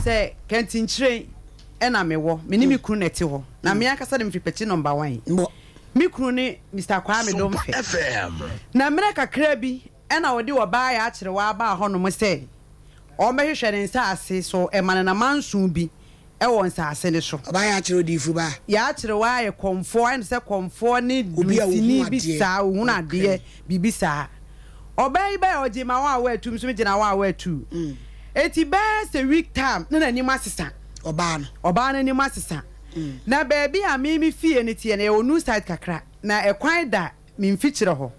Sɛ Kɛntinkyire na mewɔ, me ne me kunu na ɛte hɔ. Na me ankasa de mefiri Pɛkyi Nɔmba Wan. Me kunu ne Mister Kwame Domfɛ. Na mmerɛ kakra bi na ɔde ɔbaa yɛ akyerewaa baa hɔnom sɛ ɔmmɛhwehwɛ ne nsaase so ma no namanson bi wɔ nsaase no so. Ɔbaa yɛ akyerɛ odiyifo ba. Yɛ akyerewaa yɛ kɔmfoɔ, ayɛ no sɛ kɔmfoɔ ne Obi a ohunu dunsini bi adeɛ. saa, ohunu adeɛ, Okay. biribi saa. Ɔbaa yi baeɛ ɔgyee m'awaawa atuu, me nso megyee n'awaawa atuu. Enti bɛyɛ sɛ week time na n'anim asesa. Ɔbaa no. Ɔbaa no anim asesa. Na baabi a me me fie no teɛ no, ɛwɔ new site kakra, na ɛkwan da me mfikyire hɔ.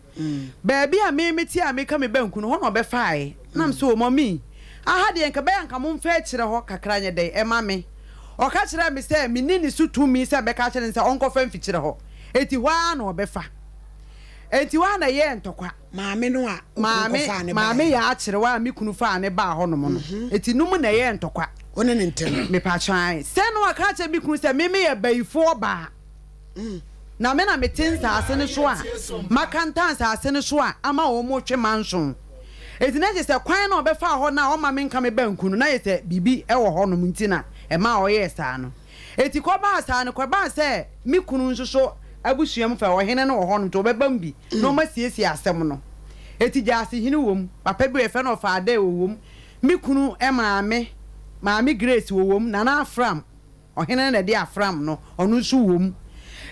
Baabi a me mete a meka me banku no, hɔ na ɔbɛfaeɛ. Na me sɛ, oh mummy, aha deɛ nka ɛbɛyɛ a nka momfa akyire hɔ kakra nyɛ dɛn ɛma me. Ɔka kyerɛɛ me sɛ menni ne so tumi sɛ mɛka akyerɛ no sɛ ɔnkɔfa mfikyire hɔ. Enti hɔ ara na ɔbɛfa. Enti hɔ ara na ɛyɛɛ ntɔkwa. Maame no a wo kunu Maame, kɔfaa no maame baeɛ. yɛ akyerewa a me kunu faa no baa hɔnom no. Enti no mu na ɛyɛɛ ntɔkwa. Wo ne no ntam. Mepakyɛw ae. Sɛ na waka akyerɛ me kunu sɛ me meyɛ bayifoɔ baa. Na me na mete nsaase no so a makanta nsaase no so a ama wɔretwe manson. Enti na kyerɛ sɛ kwan no a ɔbɛfaa hɔ no a ɔmma menka me banku no, na ayɛ sɛ biribi wɔ hɔnom nti na ɛmaa ɔyɛɛ saa no. Enti kɔbaa saa no, kɔbaa sɛ me kunu nso so abusua mu fɛ, ɔhene no wɔ hɔnom nti ɔbɛba mu bi na wɔasiesie asɛm no. Enti Gyaasehene wɔ mu, papa bi wɔ yɛfrɛ no Ɔfaadɛɛ ɔwɔ mu, me kunu maame, Maame Grace ɔwɔ mu, Nana Afram, Ɔhene no na ɛde afram no, ɔno nso wom.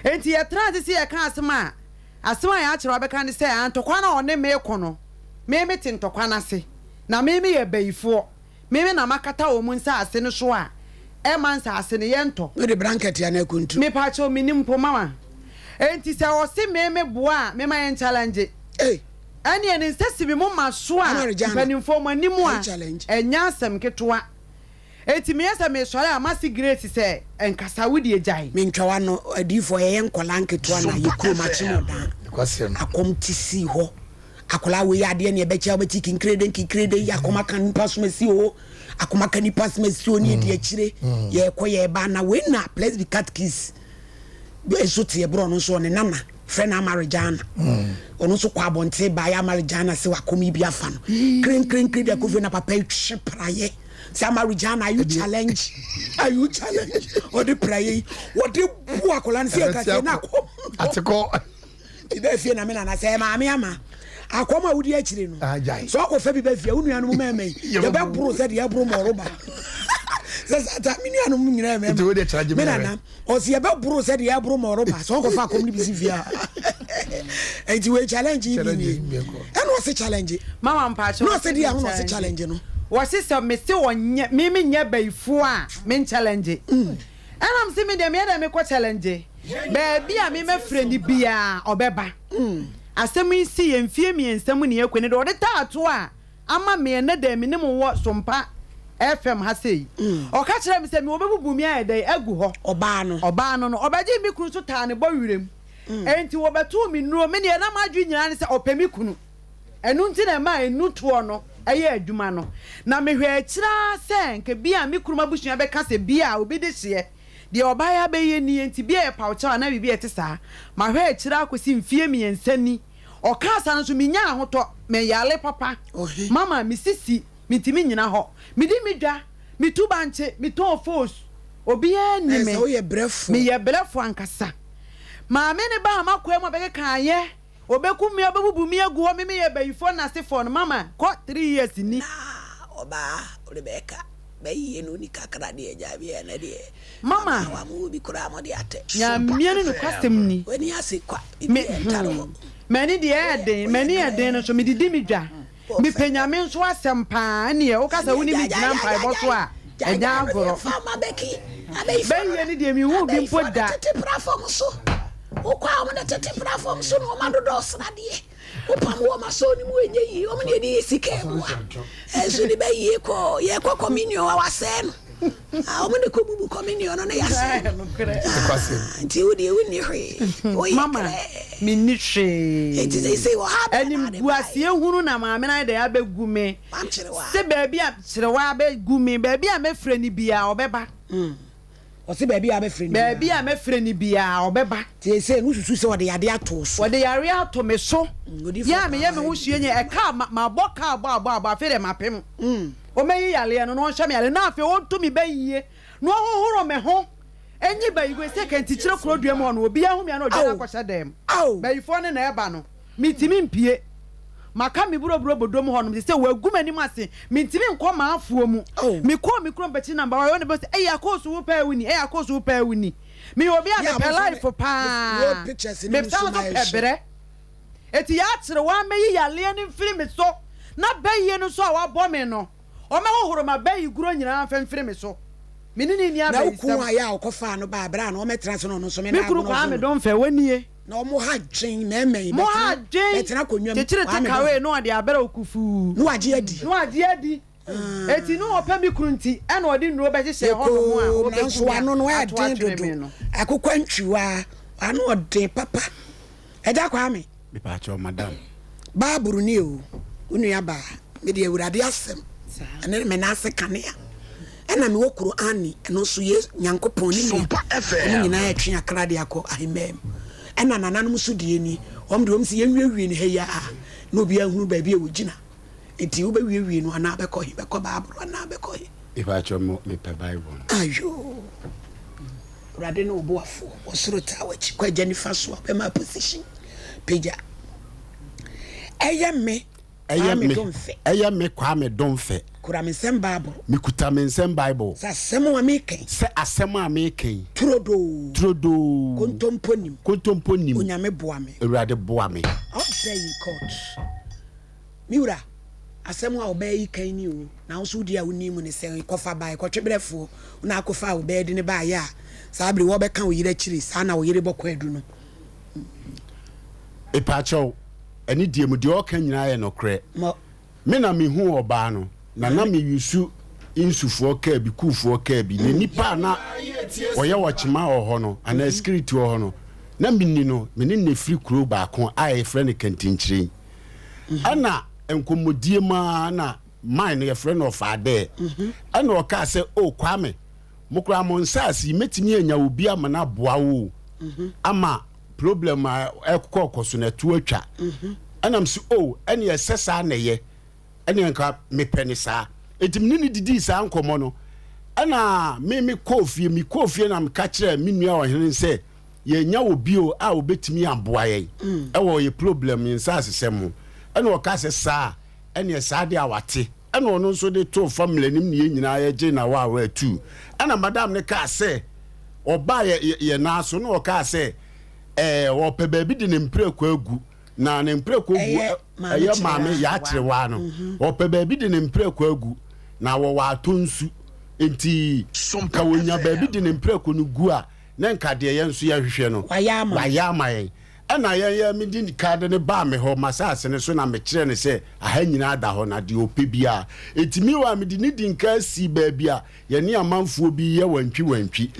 Enti yɛtenaa ase sɛ yɛreka asɛm a, asɛm a yɛakyerɛw abɛka ne sɛ, Ah, ntɔkwa no a ɔne me reko no, me mete ntɔkwa no ase, na me meyɛ bayifoɔ, me me na makata wɔn nsase no so a ɛmma nsase no yɛntɔ. Wode blanket anaa kuntu? Mepakyɛw, mennim mpo, mama. Enti sɛ ɔse me meboa a, mema yɛn challenge. Ei! Ɛneɛ ne nsa si me moma so a, Ama Regina, mpanimfoɔ mo anim are a, you challenge? ɛnyɛ asɛm ketewa. Enti meyɛ sɛ mesɔre a mase Grace sɛ nkasa wo deɛ gyae. Mentwa w'ano adiyifoɔ yɛyɛ nkwadaa nketewa na yɛ kurom akyem ɔdan akɔm te sii hɔ akwadaa wei yɛ adeɛ ne ɛbɛkyɛ wobɛte kinkirede nkinkirede yi akɔm aka nipa som asi o akɔm aka nipa som asi o ne yɛdi akyire yɛkɔ yɛba na wei na Presby Catechist nso teɛ borɔ no nso ɔne nana frɛ no Amaregyaana ɔno nso kɔ abɔnten baeɛ Amaregyaana sɛ wakɔm yi bi afa no krenkrenkre de akɔfie na papa yi twe praeɛ Sɛ ama Regina are you challenge are you challenge ɔde praeɛ yi wɔde bu akwadaa no sɛ ɛka sɛ na akɔm atekɔ ti bɛ fie na me nana sɛ maame ama akɔm a wodi akyire no sɛ ɔkɔfa bi bɛ fie wo nuanom mɛmɛ yi yɛbɛboro sɛ deɛ ɛboro mɔroba sɛ sata me nuanom nyinaa mɛmɛ me nana Ɔsi yɛbɛboro sɛ deɛ ɛboro ma ɔreba sɛ ɔnkɔfa akɔm no bi si fie a. Nti wei challenge yi bi nie. Ɛna ɔse challenge. Mama mpakyɛ Na ɔse deɛ ho na ɔse challenge no. Wɔse sɛ mese ɔnyɛ me menyɛ bayifoɔ a me nchallenge. Ɛna mese me deɛ meyɛ dɛn mekɔ challenge baabi a me mɛfrɛ no biaa ɔbɛba. Asɛm yi si yɛ mfie miensa mu ne yɛkɔ ni deɛ ɔde taa to a ama me ɛnnɛ da yi me ne mo wɔ Sompa FM ha sei. Ɔka kyerɛɛ me sɛ me wɔbɛbubu me ayɛ dɛn agu hɔ. Ɔbaa no. Ɔbaa no no, ɔbɛgyee me kunu nso taa ne bɔ werɛm. Enti wɔbɛtoo me nnuro. Me deɛ na m'adwene nyinaa ne sɛ ɔpɛ me kunu. Ɛno nti na ɛmaa nnutoɔ no yɛɛ adwuma no. Na mehwɛɛ akyire ara sɛ nka bi a me kunu m'abusua bɛka sɛ bi a obi de hyeɛ. Deɛ ɔbaa yi abɛyɛ nie nti bi a yɛpaw kyɛw anaa biribi a ɛte saa. Mahwɛ akyire ara kɔsi mfeɛ mmiɛnsa ni. Ɔkaa saa no nso, minyaa ahotɔ. Meyare papa. Mama, me sisi, mintumi nnyina hɔ. Midi me dwa, mitu bankye, metɔn foos. Obiara nni me. Meyɛ brɛfo ankasa. Maame no baa m'akwaa mu a bɛkeka ayɛ. Obekum me, obebubu me agu hɔ. Me meyɛ bayifoɔ nnasefoɔ no. Mama, kɔ 3 years ni. Na ɔbaa Rebeka bɛyie no ni kakra deɛ gya bi ɛnɛ deɛ Mama, abaawa mo wɔ bi koraa mo de atɛ. Nyame ne nokwasɛm ni. W'ani ase kwa Me bibi ɛntare hɔ. hmm, m'ani deɛ ɛyɛ den, m'ani yɛ den no nso medidi me dwa. Mepɛ Nyame nso asɛm paa, ɛneɛ woka sɛ wo ne me gyina mpaebɔ so a, ɛnyɛ agorɔ. Bɛyie no deɛ menhuu bi mpo da. Tete platform so wokɔ a wɔn de tete platform so na wɔn adodɔ sradeɛ. Wopam wɔn asɔr no mu enye yie, wɔn na yɛde yɛ sika ɛboa. Ɛnso de bɛ yie kɔ yɛkɔ communion a wasɛɛ no. Ah, wɔn de kɔ bubu communion no na yɛasɛɛ no. Ah, nti wo deɛ wonni hwee. Woyɛ Mama, krɛɛ. menni hwee. Nti seisei ɔha bɛn na ade baeɛ? Animguaseɛ hunu na maame no ayɛ dɛn abɛgu me. Wamkyere wo a. Sɛ baabi a kyerewa abɛgu me, baabi a mɛfrɛ no biara ɔbɛba. Ɔse baabi a bɛfrɛ no biara. Baabi a mɛfrɛ no biara ɔbɛba. Nti seesei no wosusu sɛ ɔde yadeɛ ato wo so? Ɔde yareɛ ato me so. Odiyifoɔ Yɛ a meyɛ me paa ho sua nyɛ ɛka a mabɔ ka abɔ abɔ abɔ afei deɛ mapem. Ɔmmɛyi yareɛ no na ɔnhwɛ me yareɛ na afei ɔnto me bayie na ɔnhohoro me ho nyi bayifoɔ sɛ kantikyire kuro dua mu hɔ no obiara hu me a na ɔdwane akɔhyɛ dan mu. Bayifoɔ no na ɛba no mentumi mpue. Maka me buroburo bodom hɔ nom te sɛ wɔagu m'anim ase mentumi nkɔ m'afoɔ mu. Mekɔɔ me kurom bɛkyiri number one ɛhɔ na bɛhu sɛ ei Akoosu wo pɛɛ wo ni ei Akoosu wo pɛɛ wo ni. Meyɛ obi a mepɛ life paa mesan nso pɛ berɛ. Enti yɛakyere wo ammɛyi yareɛ no mfiri me so, na bayie no nso a wabɔ me no, ɔmmɛhohoro m'abayiguro nyinaa mfa mfiri me so. Me ne no nni Na wo kunu abayisɛm. a yɛ a ɔkɔfaa no baa berɛ a na ɔmmɛtena ase na ɔno nso me Me na kunu agono so Kwame no. Domfɛ, wɔnie. Na ɔmo ha dwen mɛɛma yi Mo ha bɛtena dwen, bɛtena akonnwa mu kyekyere Kwame takeaway Domfɛ. na ɔde abrɛ wo kufuu. Na wagye adi. Na wagye adi. Enti na ɔpɛ me kunu nti ɛna ɔde nnuro bɛhyehyɛɛ hɔnom a Yekoo, ɔbɛku nanso me w'ano no a ato ɛɛden atwene me dodo. no. Akokwa ntwiwaa, w'ano ɔden papa. Agya Kwame. Mepaakyɛw madam. Bible ni o, wo nua baa, me deɛ Awurade asɛm, ɛne me nan ase kanea. Ɛna mewɔ Qur'ani, ɛno nso yɛ Nyankopɔn ne nua. Wɔn nyinaa ɛtwe akra de akɔ ahemmaa mu. Ɛna nananom nso deɛ ni, wɔn deɛ wɔn se yɛnwiewie no ha yi ara na obiara nhunu baabi a wɔgyina. Nti wobɛwiewie no anaa bɛkɔ he? Bɛkɔ Bible anaa bɛkɔ he? Mepaakyɛw mo mepɛ Bible no. Ayoo. Awurade ne wo boafoɔ. Ɔsoro taa w'akyi. Kɔ agya nifa so a ɔbɛma position. Pagya. Ɛyɛ me Ɛyɛ Kwame me Domfɛ. Ɛyɛ me Kwame Domfɛ. Kura me nsɛm Bible. Mekuta me nsɛm Bible. Sɛ asɛm a meka yi. Sɛ asɛm a meka yi. Turodoo. Turodoo. Kontompo nim. Kontompo nim. Onyame boa me. Awurade boa me. Up there in court. Me wura, asɛm a ɔbaa yi kan ni o, na wo nso wo deɛ a wonim mu ne sɛ kɔfa bae, kɔtwe berɛfoɔ, wo na akɔfaa ɔbaa de no baeɛ a, saa bere wɔbɛka wo yere akyiri, saa na wo yere bɔkɔ adu no. Epaakyɛw, ɛne deɛ mu deɛ ɔka nyinaa yɛ nɔkorɛ. Mɔ. Me na me huu ɔbaa no, na na me yusu nsufoɔ kaa bi, kuufoɔ kaa bi, na nipa a na ɔyɛ ɔkyema wɔ hɔ no, anaa sikiriti wɔ hɔ no, na me ni no, me ne no firi kuro baako a yɛfrɛ no Kantinkyerɛn. Ɛna nkɔmmɔdie mu ara na man no yɛfrɛ no Ɔfaadɛɛ, ɛna ɔkaa sɛ, O Kwame, mo koraa mo nsaase yi, mɛtumi anya obi ama no aboa wo o, ama problem a ɛkɔkɔ so no ɛto atwa. Ɛna mese, O, ɛneɛ sɛ saa na ɛyɛ, ɛneɛ nka mepɛ no saa. Enti me ne no didii saa nkɔmmɔ no, ɛna me mekɔɔ fie, mekɔɔ fie na meka kyerɛɛ me nua ɔhene no sɛ, yɛanya obi o a obetumi aboa yɛn ɛwɔ yɛ problem yɛn nsaasesɛm ho. Ɛna ɔkaa sɛ saa a, ɛneɛ saa deɛ a wate. Ɛna ɔno nso de too family anim ne yɛn nyinaa yɛgyee no awaawa atuu. Ɛna madam no kaa sɛ ɔbaa yɛ yɛ yɛn nan so na ɔkaa sɛ ɛɛ ɔpɛ baabi de ne mprako agu na ne mprako gu Ɛyɛ maame ɛyɛ maame kyerewaa. yɛakyerewaa no ɔpɛ baabi de ne mprako agu na wɔwɔ atɔ nsu nti ka wɔnya baabi de ne mprako no gu a na nka deɛ yɛn nso yɛhwehwɛ no, Wayɛ ama me. wayɛ ama yɛn. Ɛnna yɛn yɛ medi kan de no baa me hɔ, m'asase no so, na mekyerɛɛ no sɛ aha nyinaa da hɔ, na deɛ ɔpɛ biara. Enti meanwhile, mede no dii nkan sii baabi a yɛne amanfoɔ bi yɛ wantwiwantwi.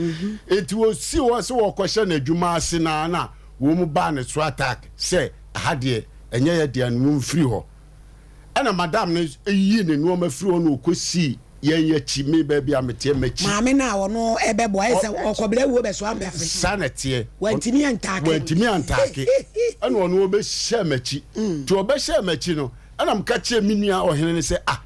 Enti wɔsii hɔ sɛ wɔrekɔhyɛ no adwuma ase no ara na wɔn baa ne so attack sɛ aha deɛ ɛnyɛ yɛn dea no wɔmfiri hɔ. Ɛna madam no yii ne nnoɔma firi hɔ na ɔkɔsii yɛn akyi, me baabi a meteɛ, m'akyi. Maame no a ɔno ɛbɛboa ayɛ sɛ ɔkɔbrɛ wuo bɛsoa mpafe. Saa na ɛteɛ. Wantumi antaake. Wantumi antaake. Ɛna ɔno ɔbɛhyɛɛ m'akyi. Nti ɔbɛhyɛɛ m'akyi no, ɛna meka kyerɛɛ me nua ɔhene no sɛ, ah,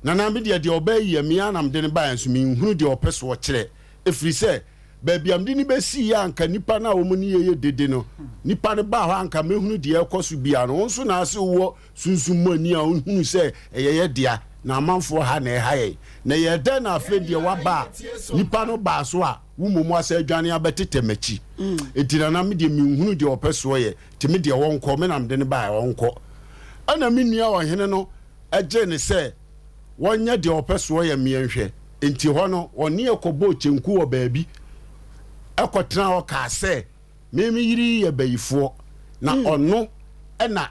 Nana, me deɛ deɛ ɔbaa yi yɛ, me ara na mede no baeɛ nso menhunu deɛ ɔpɛ so ɔkyerɛ, ɛfiri sɛ baabi a mede no bɛsiiɛ a anka nnipa no a wɔn ne yɛ yɛ dede no, nnipa no baa hɔ a anka mɛhunu deɛ ɛrekɔ so biara no, wo nso na ase wowɔ sunsum mu ani a wohunu sɛ ɛyɛ yɛ dea, na amanfoɔ ha na ɛha yɛn. Na ɛyɛɛ dɛn na afei deɛ woaba a nnipa no baa so a wo mmom woasan adwane abɛtetɛ m'akyi? Enti nana me deɛ menhunu deɛ ɔpɛ soɔ yɛ, nti me deɛ ɔnkɔ, me na mede no baeɛ, ɔnkɔ. Ɛnna me nua ɔhene no gyee no sɛ wɔnyɛ deɛ ɔpɛ soɔ yɛ meɛ nhwɛ. Enti hɔ no ɔne yɛ kɔbɔɔ kyenku wɔ baabi kɔtenaa hɔ kaa sɛ, Me me yere yi yɛ bayifoɔ, na ɔno na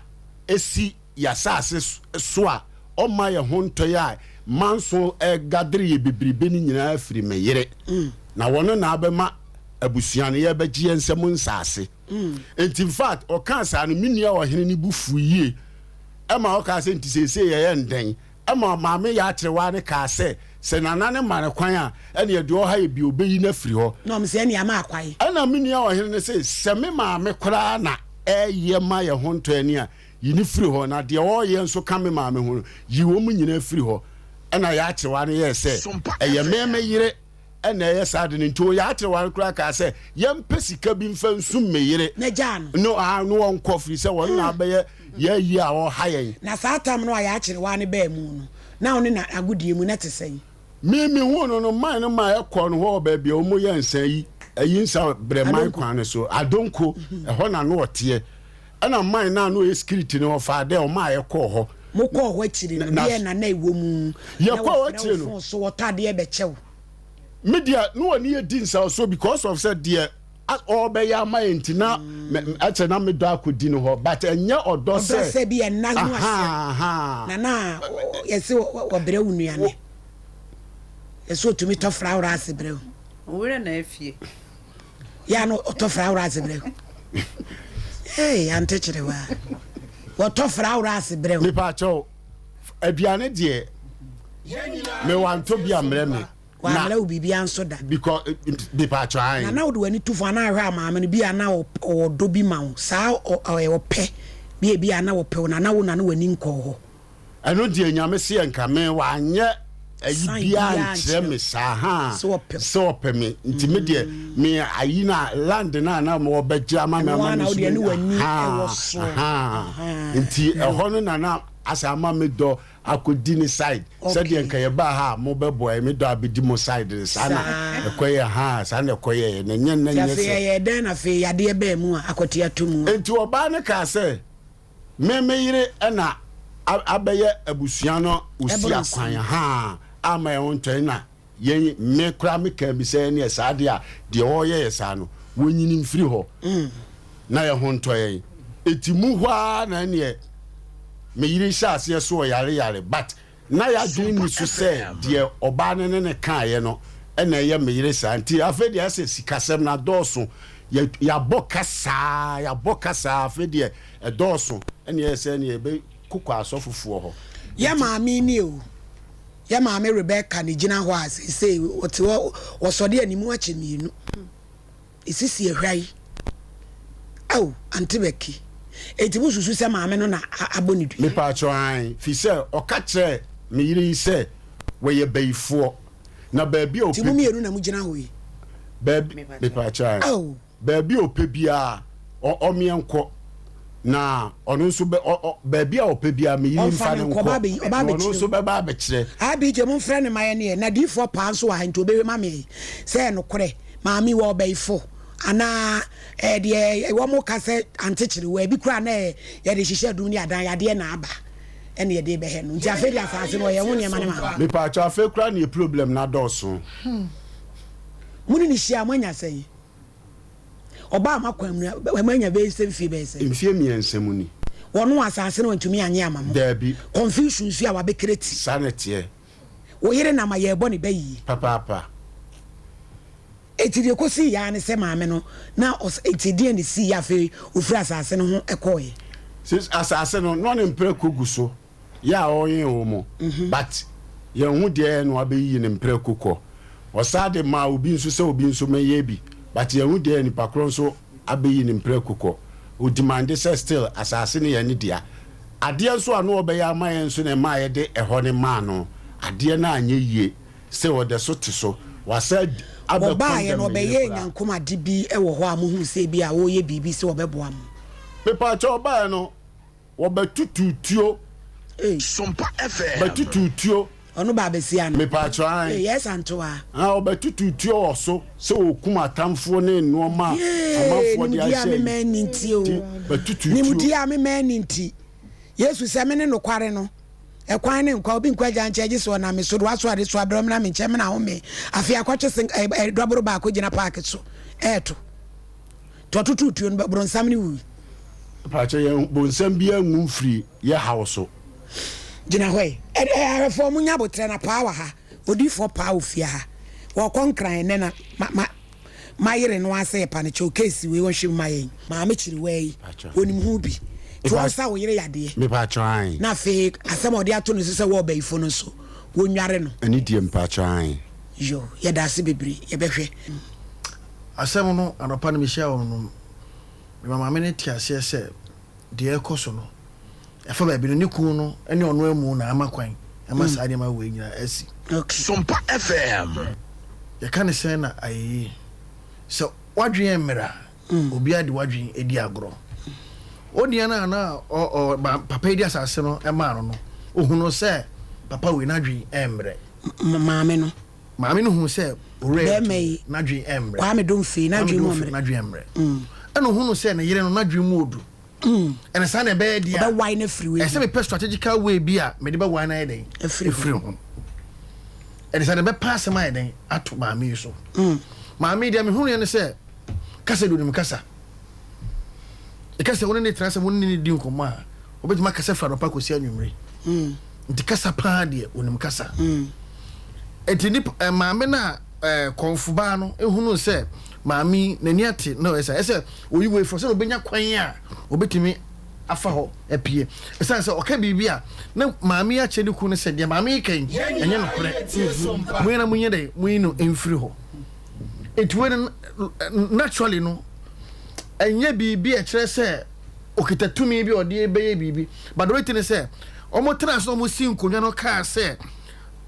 ɛsi y'asase so a ɔmma yɛ ho ntɔeɛ a manso gadere yɛ bebrebe no nyinaa firi me yere, na ɔno na abɛma abusua no yɛbɛgye yɛn nsam nsase. Enti infact ɔkaa saa no me nua ɔhene no bo fuu yie ɛma ɔkaa sɛ nti seesei yɛyɛ ndɛn? Ɛma maame Yakyerewaa no kaa sɛ sɛ Nana no ma no kwan a ɛneɛ deɛ ɔha yɛ biara ɔbɛyi no afiri hɔ. Na ɔmo sɛ ɛneɛ ama akwae. Ɛna me nua ɔhene no se sɛ me maame koraa na ɛyɛ ma yɛ ho ntɔ ani a yi no firi hɔ na deɛ ɔyɛ nso ka me maame ho no yi wɔn nyinaa firi hɔ. Ɛna Yaakyewa no yɛɛ sɛ ɛyɛ me me yere ɛna ɛyɛ saa ade no nti Yaakyewa no koraa kaa sɛ yɛmpɛ sika bi mfa nsum me yere Na gyaa no. no ah no ɔnkɔ firi sɛ wɔn na abɛyɛ yɛayi a ɔha yɛn. Na saa tam no a Yaakyerewa no baa mu no, na wo ne no agodie mu na ɛte sɛn? Me mehuu no no, man no ma ɛkɔɔ no hɔ wɔ baabi a wɔyɛ nsa yi, ayi nsa brɛ man Adonko. kwan no so, Adonko, ɛhɔ na no ɔteɛ. Ɛna man no a na ɔyɛ security no ɔfaa dɛ ɔmaa yɛkɔɔ hɔ. Mokɔɔ hɔ akyiri no, Na deɛn na na ɛwɔ mu? Na yɛkɔɔ hɔ wɔfrɛ wo akyire no, fon so, wɔtɔ adeɛ bɛkyɛ wo. me deɛ na wɔne yɛ di nsawɔsoɔ because of sɛ deɛ ɔrebɛyɛ ama yɛ nti na ɛkyɛ na medɔ akɔdi no hɔ but ɛnyɛ ɔdɔ Ɔdɔ sɛ sɛ bi ɛnna ho asɛm. aha Na na yɛse wɔbrɛ wo nnuane. Yɛse ɔtumi tɔ flower ase brɛ wo. Wo werɛ na afie. Yɛ a na ɔtɔ flower ase brɛ wo. Hey, ante kyerɛ wa. Wɔtɔ flower ase brɛ wo. Mepaakyɛw, aduane deɛ mewantɔ bi ammerɛ me. Wammerɛ wo biribiara nso da. Because mepaakyɛw ae. Na na wode w'ani to fam anaa ahwɛ a maame no bi a na ɔwɔ dɔ bi ma wo saa ɔpɛ bi a bi a na ɔpɛ wo na na wo na na w'ani nkɔɔ hɔ. Ɛno deɛ Nyame se nka me wanyɛ ayi Sign biaa biaa nkyerɛ nkyerɛ me wo saa haa sɛ ɔpɛ wo. sɛ ɔpɛ me nti me deɛ me ayi no a land no a na ɔbɛgye ama me Ɛno ama ara me na nso wodeɛ ne manya w'ani haa wɔ so. ahaa Ahaa nti yo. ɛhɔ no na na asɛ ama me dɔ akɔdi ne side sɛdeɛ Okay. nka yɛbaa ha a mobɛboa yɛ me dɔ abɛdi mo side no saa na Saa. ɛkɔyɛ haa saa na ɛkɔyɛɛ na ɛnyɛ na Nti nyɛ afei sɛ ɛyɛɛ dɛn na afei yadeɛ baa mu a akɔte ato mu a? Nti ɔbaa no kaa sɛ Me me yere na abɛyɛ abusua no osi akwan haa ama yɛn ho ntɔ na yɛn me koraa me kaa bi sɛ ɛneɛ saa deɛ a deɛ ɔreyɛ yɛ saa no wɔnyini mfiri hɔ na yɛn ho ntɔ yɛn eti mu hɔ ara na ɛneɛ me yere hyɛ aseɛ so ɔyare yare but Ná y'adwene nni so sɛ deɛ ɔbaa no ne no kaeɛ no na ɛyɛ me yere saa nti afei deɛ ayɛ sɛ sikasɛm no adɔɔso, yɛ yɛabɔ ka saa, yɛabɔ ka saa, afei deɛ ɛdɔɔso ɛna ɛyɛ sɛ ɛneɛ yɛbɛkokɔ asɔfofoɔ hɔ. Yɛ Nti. maame nie o, yɛ maame Rebecca na ɛgyina hɔ a seesei ɔte hɔ, ɔsɔre a ne mu akyɛ mmienu. Esisi ahwai. Ao, Ante Becky. Enti mo susu sɛ maame no na abɔ ne dua? Mepaakyɛw aane, firi sɛ ɔka kyerɛɛ me yere yi sɛ wɔyɛ bayifoɔ, na baabi a Nti ɔpɛ mo bi. mmienu na mo gyina hɔ yi? Baabi, mepaakyɛw aane, Ao. baabi a ɔpɛ biara ɔ, ɔmeɛ nkɔ, na ɔno nso bɛ, ɔ, ɔ, baabi a ɔpɛ biara me yere Ɔmfa mfa no no nkɔ, nkɔ, ɔba abɛyi, ɔba na ɔno abɛkyerɛ nso mu. bɛba abɛkyerɛ. ABJ, momfrɛ no ma yɛn ɛ, na diyifoɔ paa nso wɔ ha nti ɔbɛhwɛ ma me sɛ ɛyɛ nokorɛ. Maame wɔ ɔbɛyifo anaa ɛyɛ deɛ wɔn ka sɛ antekyere wɔ ebi koraa na ɛyɛ yɛde hyehyɛ adum ne adan yadeɛ na aba ɛna yɛde bɛhɛ no nti afei de asaase no ɔyɛ ho nneɛma ne maame. Mepaakyɛw afei koraa neɛ problem no adɔɔso. Mo ne no hyia a moanya sɛn? Ɔbaa mo akwan mu no moanya bɛyɛ sɛ mfie bɛyɛ sɛn? Mfie mmiɛnsa mu ni. Wɔno asaase no wantumi anyɛ ama mo? Daabi. Confusion nso a wabɛkreti. Saa na ɛteɛ. Wo yere nam a yɛrebɔ ne ba yie. Papaapa. Enti deɛ ɛkɔsiiɛ ara ne sɛ maame no na ɔs enti deɛn na ɛsiiɛ afei ɔfiri asase no ho kɔeɛ? Sis asase no na ɔne mprako gu so yɛ a ɔnwen wɔ mu but yɛn ho deɛ na wabɛyiyi ne mprako kɔ. Ɔsaa de maa obi nso sɛ obi nso mɛyɛ bi but yɛn ho deɛ nipa korɔ nso abɛyi ne mprako kɔ. O demande sɛ still asase no yɛ ne dea. Adeɛ nso a na ɔbɛyɛ ama yɛn nso na ɛmaa yɛde ɛhɔ no maa no. Adeɛ no anyɛ yie. Still ɔda so te so. Wasan abɛ Wɔbaeɛ no condemn me yere ɔbɛyɛɛ koraa. nyankom ade bi wɔ hɔ a mohuu sɛ ebia ɔreyɛ biribi sɛ ɔbɛboa mo? Mepaakyɛw ɔbaeɛ no Wɔbɛtutu tuo. Ei. Sompa FM. Bɛtutu tuo. Ɔno ba abesia no. Mepaakyɛw ae. Ei, yɛɛ santoa. Ah, wɔbɛtutu tuo wɔ so sɛ wɔkum atamfoɔ ne nnoɔma a Yee, amanfoɔ de nimdeɛ a ahyɛ me yi. mma nni nti o. Nti, bɛtutu tuo. Nimdeɛ a me mma nni nti. Yesu sɛ, Mene nokware no, ɛkwan ne nkwa, obi nkɔ Agya nkyɛn gye sɛ ɔnam me so, de w'aso adesoa brɛ ɔmmra me nkyɛn, mena home. Afei akɔtwe sen, ɛ, ɛ, dɔboro baako gyina paake so, ɛɛto. Nti ɔtotoo tuo no, bronsam no wui. Mpakyɛ yɛn bonsam biara nwu mfiri yɛ haw so. Gyina hɔ ɛ. Ɛ ɛ ahwɛfoɔ mo nya aboterɛ na paa wɔ ha. Odiyifoɔ paa wɔ fie ha. Wɔkɔ nkran ɛnɛ na ma ma ma yere no ara sɛ yɛpa no kyɛw case wei ɔnhwɛ mu ma yɛn. Maame kyiriwaa yi ɔnim ho bi. Nti ɔnsa wo yere yadeɛ. Mepakyɛ ae. Na afei asɛm a ɔde ato ne so sɛ wɔ ɔbayifo no nso wɔnnware no. Ɛne deɛ mpakyɛ ae. Yoo yɛda ase bebree yɛbɛhwɛ. Asɛm no, anɔpa no mehyiaa wɔn no, mema maame no te aseɛ sɛ deɛ ɛrekɔ so no, ɛfa baabi no, ne kunu no ne ɔno amu na ama kwan. Ɛma saa nneɛma wei nyinaa asi. Sompa FM. Yɛka ne sɛn na ayɛyie sɛ w'adwene yɛ mmerɛ a, obiara de w'adwene di agorɔ. Onua no a na ɔ ɔ papa yi de asase no maa no no, ohunuu sɛ papa wei n'adwene mmerɛ. Maame no. Maame no huu sɛ owura yi Bɛrima yi, n'adwene mmerɛ. Kwame Domfei, n'adwene mu mmerɛ. N'adwene mmerɛ. Ɛna ohunuu sɛ ne yere no n'adwene mu odu. Ɛna saa na ɛbɛyɛ deɛ a, Ɔbɛwae no afiri wei ɛsɛ ho. mepɛ strategical way bi a mede bɛwae no ayɛ dɛn? Afiri ho. Afiri ho. Ɛde saa na ɛbɛpa asɛm ayɛ dɛn? Ato maame yi so. Maame yi deɛ mehunuiɛ ne sɛ, kasa deɛ onim kasa. Ɛka sɛ wo ne ne tena sɛ wo ne ne di nkɔmmɔ a, obɛtumi akasa firi anɔpa kɔsi anwummere. Nti kasa paa deɛ onim kasa. Nti nipa eh, maame no a eh, kɔnfobaa no ehunu sɛ maame yi n'ani ate na ɔyɛ sɛ ɛsɛ oyi wei fɔ sɛ obɛnya kwan a obɛtumi afa hɔ apue. Ɛsiane sɛ ɔka biribi a na maame yi akyerɛ ne kunu no sɛ deɛ maame yi ka yi ɛnyɛ nokorɛ. Mo nyɛ na monyɛ dɛ monyi no mfiri hɔ. Nti wei no naturally no ɛnyɛ biribi a ɛkyerɛ sɛ okita tumi bi a ɔde bɛyɛ biribi, but the only thing ne sɛ wɔn tena ase na wɔn si nkonnwa no kaa sɛ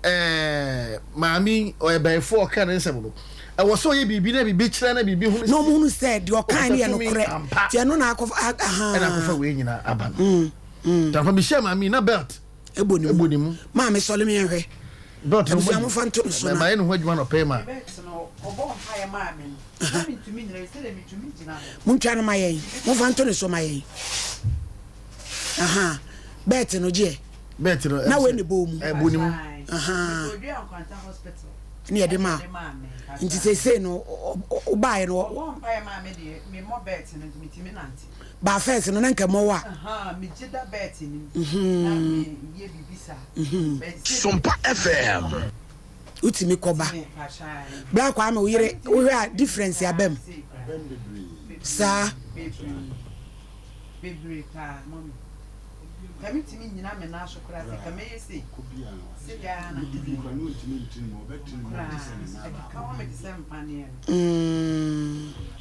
ɛɛ maame yi ɔyɛ bɛyɛfo ɔka ne nsɛm no ɛwɔ sɛ ɔyɛ biribi na biribi kyerɛ na biribi ho na wɔn hunu sɛ deɛ ɔka no yɛ nokorɛ nti ɛno na akɔfa ɛna akɔfa wei nyinaa aba no tanfa bi hyɛ maame yi na belt ɛbɔ ne mu ɛbɔ ne mu maame sɔle mi nhwɛ belt no abusua mo fa nto no so na mayɛ ne ho adwuma na ɔpɛ ma montwa no ma yɛn momfa nto ne so ma yɛn aha bɛɛte no gyeɛ belt no na wei ne bɔ mu ɛbɔ ne mu aha ne yɛde ma nti seesei no wobaeɛ no baa first no na nka mmɔwɔ a Sompa FM. Wotumi kɔba bra Kwame wo yere wohwɛ a difference aba mu saa.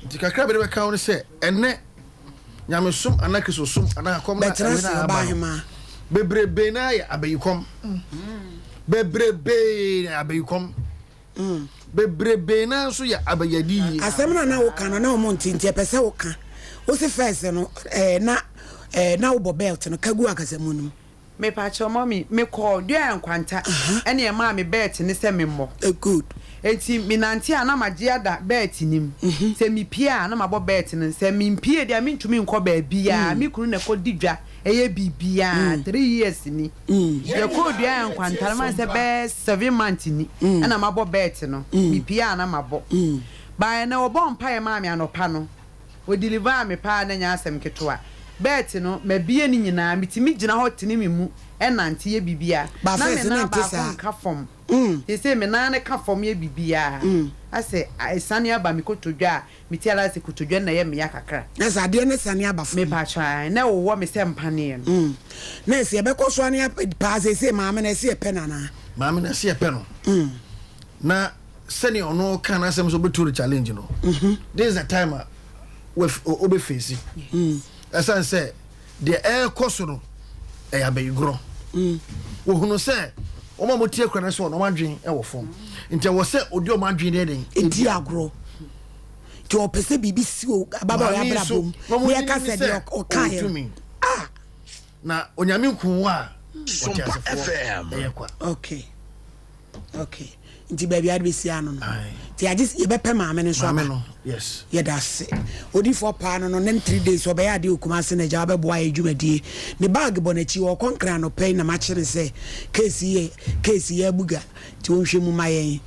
Nti kakra bɛde bɛka wo ne sɛ ɛnɛ nyamesom anaa kristosom anaa akɔm na Bɛtena ɛwɛ ase na ɔbaa aba no hemaa. bebrebe na yɛ abayikɔm bebrebe na yɛ abayikɔm bebrebe na nso yɛ abayadi yie. Asɛm no a na woka no na wɔn nte nti ɛpɛ sɛ woka. Wose first no eh, na eh, na wobɔ belt no ka gu akasamu no mu. Mepakyɛw mummy, me kɔɔ Duaɛ Nkwanta ɛna ɛmaa me bɛɛt no sɛ me mmɔ. Good. Enti me nante a na magye ada bɛɛt no mu. Sɛ me pie a na mabɔ bɛɛt no. Sɛ me mpie deɛ a me ntumi nkɔ baabiaa. Me kunu na ɛkɔ di dwa ɛyɛ biribiaa. 3 years ni. Yɛ kɔɔ Duaɛ Nkwanta no ma sɛ bɛɛ 7 months ni ɛna mabɔ bɛɛt no. Me pie a na mabɔ. But ɛnɛ ɔbɔɔ mpaeɛ maa me anɔpa no. O deliver me paa na ɛnyɛ asɛm ketewa. Bɛɛt no, mabie ne nyinaa, metumi gyina hɔ tene me mu nante yɛ biribiara. Ba Na me first na nan ɛnte baako saa. nka fam. Seesei me nan no ka fam yɛ biribiara. Asɛ ɛsane aba me kotodwe a, mete ara sɛ kotodwe no na ɛyɛ me ya kakra. Na sɛ adeɛ no sane aba fam. Mepakyɛw ae, na ɛwowɔ me sɛ mpaneɛ no. Na ɛsɛ yɛbɛkɔ so ane paa seesei maame no ɛsɛ yɛpɛ no anaa? Maame no ɛsɛ yɛpɛ no. Na sɛnea ɔno ka n'asɛm sɛ ɔbɛtu no challenge no, this is the time a wobɛfeesi ɛsiane sɛ deɛ ɛrekɔ so no ɛyɛ abayigorɔ. Wɔhunu sɛ wɔn a wɔtie kura no sɛ wɔn adwene wɔ fam nti ɛwɔ sɛ ɔdi wɔn adwene deɛ den ɛdi agorɔ nti ɔpɛ sɛ biribi si o ababaawa Maame yi abrabɔ so mu na wɔn na yɛka nyini sɛ sɛ deɛ ɔkaeɛ ɔwɔ no tumi. Ah! Na Onyame nku wo a ɔte Sompa asefoɔ FM. ɛyɛ kwa. Okay. Okay. Nti baabi ade bɛsi ano no. Nti agye yɛbɛpɛ maame no nso aba. Maame no, yes. Yɛda ase. Odifoɔ paa no no ne 3 days ɔbɛyɛ adeɛ wɔ Kumase na agya wabɛboa yɛ dwumadie. Ne bag bɔ n'akyi ɔkɔ Nkran anɔpa yi na makyere sɛ case yi yɛ case yi abuga nti ɔnhwɛ mu ma yɛn.